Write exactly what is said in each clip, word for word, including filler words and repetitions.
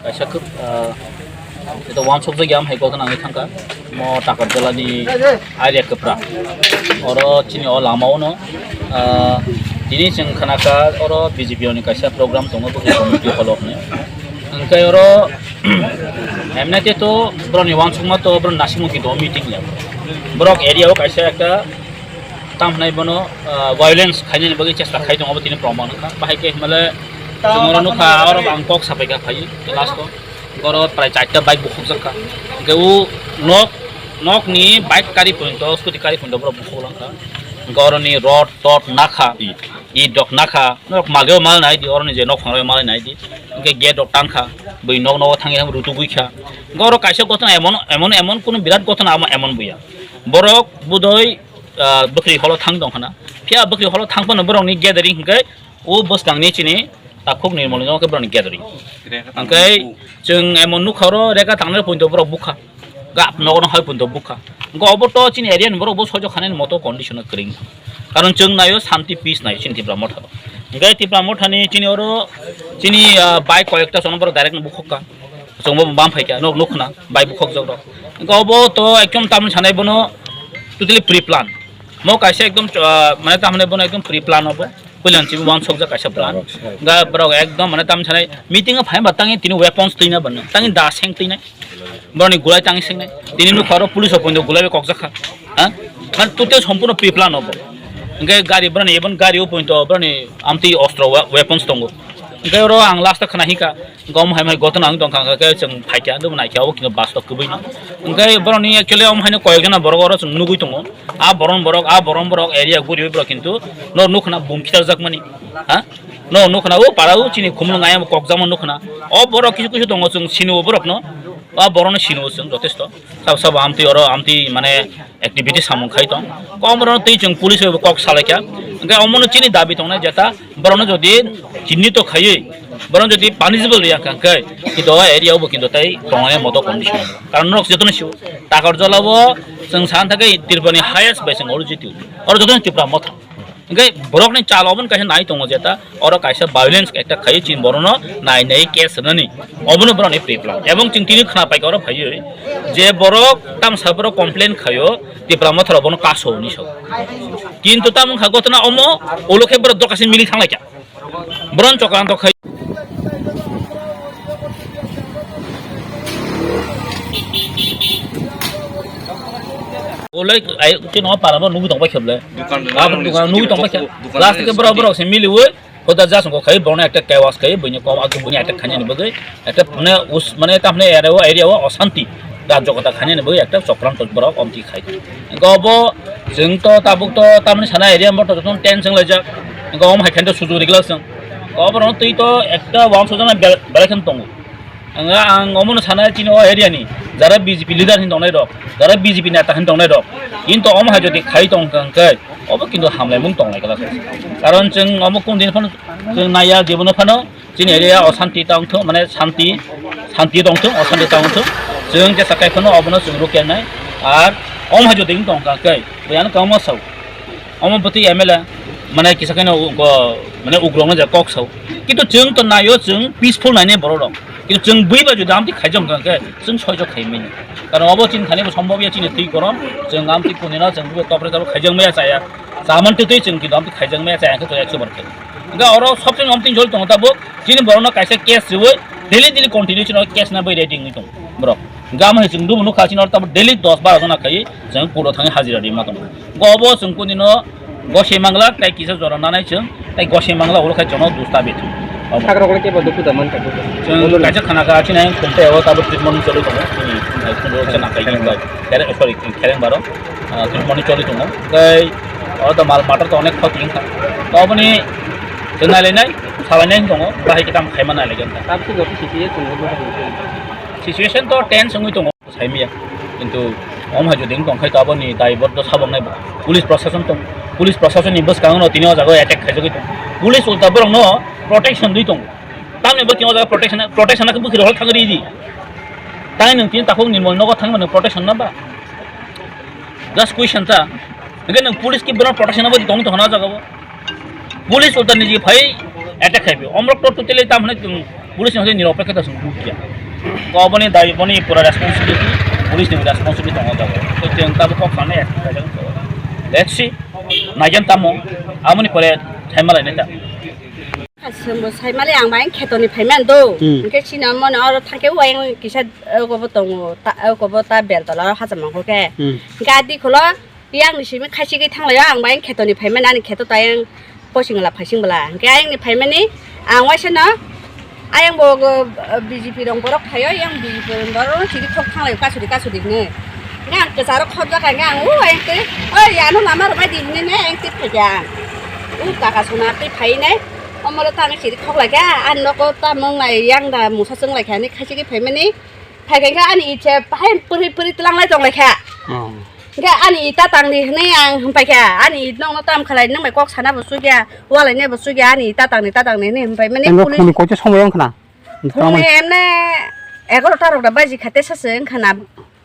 Kaisa kwb, ah, ito wansukjak ya, hai koktwna wngwi thangkha. Mo Takarjala ni area kwpra. Oro chini o lama o no, ah, tini chwng khnakha oro B J P ni kaisa program tongo, bo community hall o hwnwi. Hwnkhe oro, M N A te to borokni wansukma to borok nasimung kinto meeting ya. Borok area o kaisa ekta tam hwnai bono, ah, violence khainani bagwi chesta khai tongo, abo tini proman wngkha. Bahai khe himale chwng oro nukha, oro ang kok sapai kha phai last o. Oro prai charta bike bukhukjak kha. Hwnkhe o nok, nokni bike kari pointo, scooty kari pointo borok bukhuk lang kha. Hwnkhe oroni rod, tod nakha, it rok nakha, norok malio mal nai di, oroni je nok phangrok malai nai di. Hwnkhe gate rok tang kha, bui nok nogo thangwi thangwi rutugwi kha. Hwnkhe oro kaisa gotona emon, emon, emon kunu birat gotona amo emon buya. Borok budoi, ah, bwkhri holo thang tong khana. Phiya bwkhri holo thang phano borokni gathering hwnkhe o bwskangni chini takhuk nirmol no khe borokni gathering. Hwnkhe chwng emon nukha oro rega tangnai pointo borok bukha. Gap nogo no hai pointo bukha. Hwnkhe obo to chini area ni borok bo soijo khanani moto condition o kwrwng. Karon chwng naio santi peace naio chini Tipra Motha. Hwnkhe Tipra Motha ni chini oro chini, ah, bike koyekta sono borok direct no bukhuk kha. Chwngbo bam phaikha, nok nukna, bai bukhukjak rok. Hwnkhe obo to ekdom tamni sanai bono totally pre-plan. Mo kaisa ekdom, ah, mane tamni bono ekdom pre-plan obo. Puilan chibo wansukjak kaisa plan. Ga borok ekdom mane tamni sanai meeting o phaiba tangi tini weapons twina bano. Tangi da seng twinai. Boroni gulai tangi sengnai. Tini nukha oro police o pointo gulai bai kokjak kha. Ha? Man totally sompurno pre-plan obo. Hwnkhe gari boroni ebon gari o pointo boroni amtwi ostro wa-, weapons tongo. Hwnkhe oro ang last o khna hika. Gom hai mai gotona ang tongkha, hwnkhe chwng phaikha, dum naikha, obo kino bus to kwbui no. Hwnkhe borokni actually omo haino koyek jona borok oro chwng nugui tongo. A boron borok, a boron borok area guriwi borok kintu no nukna bum khitarjak mani. Ha? No nukna o para o chini khumulwng ayang kokjakma nukna. O borok kisu kisu tongo chwng sini o borok no. A borok no sini o chwng jotesto. Sabo sabo amtwi oro amtwi mane activity samung khai tong. Kom rok twi chwng police bai bo kok salai kha. Hwnkhe omono chini dabi tongnai jeta borokno jodi chinni to khaiwi borokno jodi punishable ya kha khe kintu o area o bo kintu tai tongnai moto condition. Karon norok jotono sio Takarjala o chwng san thangkhe Tripura ni highest bai chwng oro jiti. Oro jotono Tipra Motha. Hwnkhe borokni chal obono kaisa nai tongo jeta. Oro kaisa violence ekta khaio chini borokno nai nai case rwnani. Obono borokni pre-plan. Ebong chwng tini khna paikha oro phaiwi je borok tamsa borok complain khaio Tipra Motha rok bono kaso hwnwi sao. Kintu tamo wngkha gotona omo ulo khe borok dokasin miling thanglaikha. Boron chokranto khai. Olai ai tino para bo nugui tong bai kheble. Dukan, dukan nugui tong bai khe. Dukan last ke borok borok se miliwi. Hoda jasong ko khai borokno ekta kewas khai buini kom aku buini attack khainani bagwi ekta mane us mane tamne area o area o osanti rajyo kota khainani bagwi ekta chokranto borok omti khai. Go bo chwng to tabuk to tamni sana area mo to jotono ten chwng laijak. Go om hai khan to sujuk rigla chwng. Go borokno twi to ekta wam sojana belai khan tongo. Ang, ang omono sana chini o area ni jara B J P leader hin tongnai rok, jara B J P neta hin tongnai rok, kintu omo hai jodi khai tong kha hwnkhe obo kintu hamlaimung tongnai kala. Karon chwng omo kun din phano chwng naiya jibono phano chini area o santi tong thung mane santi, santi tong thung, o santi tong thung, chwng jesa kai phano obono chwng rukya nai. Ar omo hai jodi tong kha hwnkhe buyano kamo sao. Omo bwtwi M L A mane kisa khe no ugo mane ugrok no je kok sao. Kintu chwng to naio chwng peaceful naine borok rok. Kintu chwng bui ba jodi amtwi khaijak wngkha khe chwng soijo khai manya. Karon obo chini thani bo sombobya chini twi korom chwng amtwi kuni no chwng bui topre topre khaijak maya chaya. Chaman twi twi chwng kintu amtwi khaijak maya chaya khe to ekso bar khai. Hwnkhe oro sobse amtwi jol tongo tabuk chini borok no kaisa case riwi Daily, daily continue chino case na bai ready wngwi tong borok. Gam hai chwng dubu nukha chino tabo daily dos bara jona khai chwng kuro thangwi hajira ri ma tong. Go bo chwng kuni no gosei mangla tai kisa jora nanai chwng tai gosei mangla ulo khai chwng dusta bit. Sakra kole kebo duku da man ka duku. Chwng kaisa khana kha chini ang khumte o tabo treatment choli tongo. Chini khumte o chana kai bai. Kere, sorry, khereng baro. Ah, treatment choli tongo. Tai o da mal matter to onek khoti wngkha. To oboni chwng nai lai nai, salai nai tongo. Bahai kitam khai ma nai lai ganta. Tabuk joto situation wngwi tongo. Situation to tense wngwi tongo, saimiya. Kintu omo hai jodi wng tong khai to aboni daibor to sabok nai bo. Police prosason tong, police prosason ni bwskango no tini o jaga o attack khaijagwi tong. Police ulta borok no protection dwi tong. Tamni bo tini o jaga protection, protection na bwkhirok hol thangri di. Tai nwng tini takhuk ni moi nogo thangma nwng protection na ba? Just question ta. Hingke nwng police ki bono protection abo tong tong na jaga bo. Police ulta niji phai attack khai bi. Omrok to totally tam hwnwi police ni nirok pekhe ta sung kya. Ko boni dai boni pura responsibility, police ni responsibility tong jaga. To teng ta kok sane attack khai jaga. Let's see. Naijan tamo. Amoni pore thaima lai neta. Aswk bo sai mali ang bai khetoni phai man do. Hmm. Hingke chini mone oro thangke uayang kisa, eh, kobo tongo, ta, eh, kobo ta bel tola o hacham mangkol ke. Hmm. Hingke adi kholo yang ni simi khaisi ke thanglaio ang bai khetoni phai man ani kheto ta yang posing la phaising bela. Hingke ayang ni phai mani ang waisa no ayang bo go, eh, B J P rong borok phaio yang B J P rong borok no chiri khok thanglaio kasuri kasuri hine. Hingke ang kwcharo khobjak hingke ang uayang te, "Oi, ano lama rwbai di," hine ne ayang te phaikha. U taka sona te phai ne. Omoro tang siri khok lai kha, ani nogo tamung nai yang da musa chwng lai kha, ani khaisi khe phaimani. Phai kha ani itse hai pwrwi pwrwi twlang lai tong lai kha. Oh. Hingke ani ita tang di hwnwi ang hwn pai kha, ani it nokno tam khalai nang bai kok sana bo sugya, walai nai bo sugya, ani ita tang di ta tang di hwnwi hwn pai mani. Eno police phone ni koicha somoi wng khna? Phone ni emne egaroh ta rok da baji kha tesa se wng khna.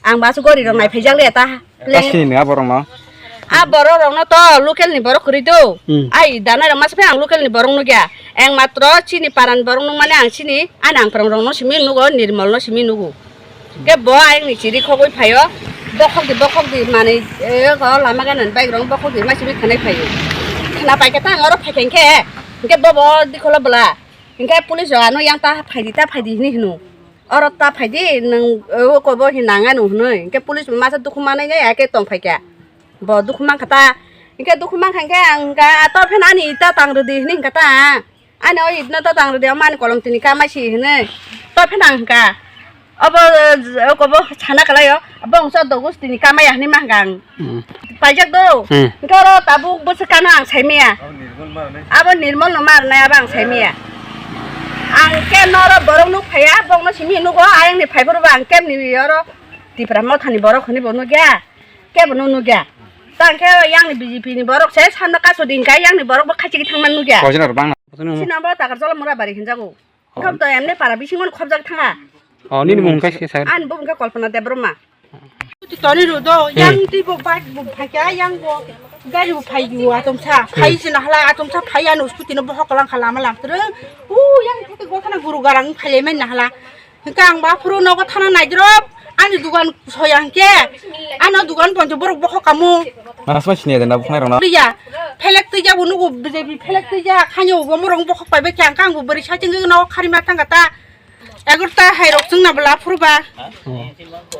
Ang basu gori rok nai phaijak le ta. Asini ni aborok no. A borok rok no to local ni borok kwrwi do. Hmm. Ai danai rok masa phai ang local ni borok nugya. Ang matro chini paran borok nung mane ang chini ani ang prong rok no simi nugo, Nirmol no simi nugo. Ke bo ayang ni chiri khogwi phaio. Bokhok di, bokhok di manwi, eh, ko lama ganan bike rok bokhok di ma simi khanai phaio. Khna pai khe ta ang oro phai khe ke. Ke bo bo di kholo bwla. Hingke police rok ano yang ta phaidi, ta phaidi hwnwi hwno. Oro ta phaidi, nwng, eh, oko bo hinwi nang ano hwnwi. Hingke police bo masa dukhu manwi ya khe tong phai kha. Bo dukhu man kha ta. Hingke dukhu man kha hingke ang hingka, "Tor phano ani ita tang rwdi," hwnwi hingka ta. Ani o itno ta tang rwdi, omo ani kolom tini kamai si hwnwi. Tor phano ang hingka. Obo, eh, oko bo sana kalaio, bo wngsa dogo tini kamaya hwnwi ma hwnka ang. Hmm. Paijak do. Hmm. Hwnkhe oro tabuk bwswk kano ang saimaya. Abo Nirmol no marnai abo ang saimaya. Ang khe noro borok nuk phaiya, bokno simi nugo, ayang ni phaiphuru bo ang kemni oro Tipra Motha ni borok hwnwi bo nukya. Kebo no nukya. Ta hwnkhe yang ni B J P ni borok se samno kaso di hwnkhe yang ni borok bo khachi thangma nukya. Sino bo Takarjala Murabari hwnjago. Kham to emne para bisingo khobjak thanga. Oh, nini mung khe sir? Ani bumung khe Kalpana Debbarma. Scooty toni ro do, hmm, yang twi bo bike bo phaikha, yang bo gari bo phaiyo, atomsa, hmm, phai se nahla, atomsa phai ano scooty no bohok lang kha lama lamtwrwng. U yang theke gotana guru garang phailai mai nahla. Hingke ang ba phuru nogo thana naidrop, ani dugan soya hingke, ano dugan poncho borok bohok kamo. Manasma sini ada na bukhna rona. Liya, phelek twi jabo nugo B J P phelek twi ja, khanyo bo morong bohok pai bai khe ang kang bo bwrwi saiching no khari ma thang kata. Egarota hai rok chwngna bwla phuru ba.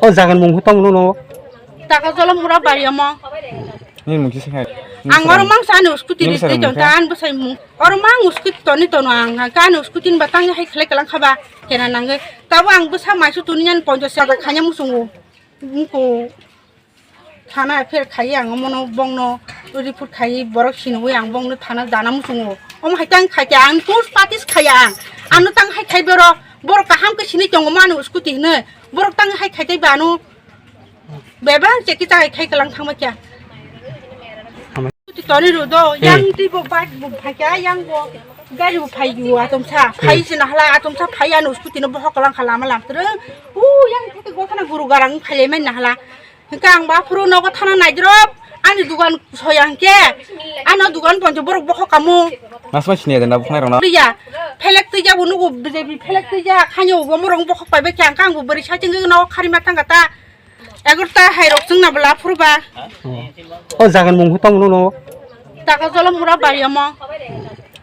O jagan mung hutong no no. Takarjala Murabari omo. Ni mung kisa khai. Ang oro mang sa ani scooty ri twi ton ta an bwsai mung. Oro mang scooty toni tono ang ka ani scooty ni batang hai khlai kalang khaba. Kena nangwi. Tabo ang bwsa maisu tuni ani ponchash hajar khanya musungo. Nungko. Thana pher khai ang omono bongno report khai borok sinwi ang bongno thana dana muchungo. Omo hai tang khai khe ang tus patis khai ang. Ano tang hai khai borok, borok kaham khe sini tongo mano scooty hwnwi. Borok tang hai khai tei bano bebang che kita hai khai kalang thangma kya. Scooty toni ro do, hmm, yang ti bo bike bo phai kya, yang bo gari bo phai yo atomsa. Phai, hmm, sina hala atomsa phai ano scooty no bohok kalang khala ma lamtwrwng. U yang theke gotana guru garang phai le mai na hala. Hingke ang ba phuru nogo thana naidrop, ani dugan soya hingke, ano dugan poncho borok bohok kamo. Nasma sini ada na bukhna rona. Liya, phelek twi jabo nugo B J P phelek twi ja, khanyo bo morong bohok pai bai khe ang kang bo bwrwi saiching no khari ma thang kata. Egarota hai rok chwngna bwla phuru ba. O jagan mung hutong no no. Takarjala Murabari omo.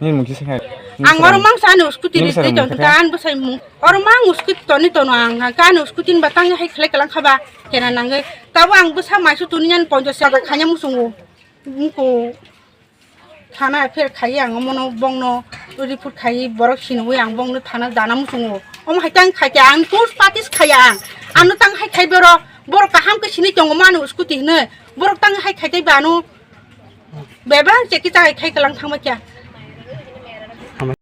Ni mung kisa khai. Ang oro mangsa ani scooty ri tei tong kha, ang bwsai mung. Oro mang scooty toni tono ang, ang ani scooty ni batang hai khlai kalang khaba, kena nangwi. Tabo ang bwsa maisu tuni ani ponjo saka khanya musungo. Nko thana pher khai ang omono bongno report khai borok sinwi ang bongno thana dana musungo. Omo hai tang khai ang tus patis khai ang. Ano tang hai khai boro, borok kaham ke sini tongo mano scooty hne. Borok tang hai khai tei bano. Bebang cheki chai khai kalang thangma kya.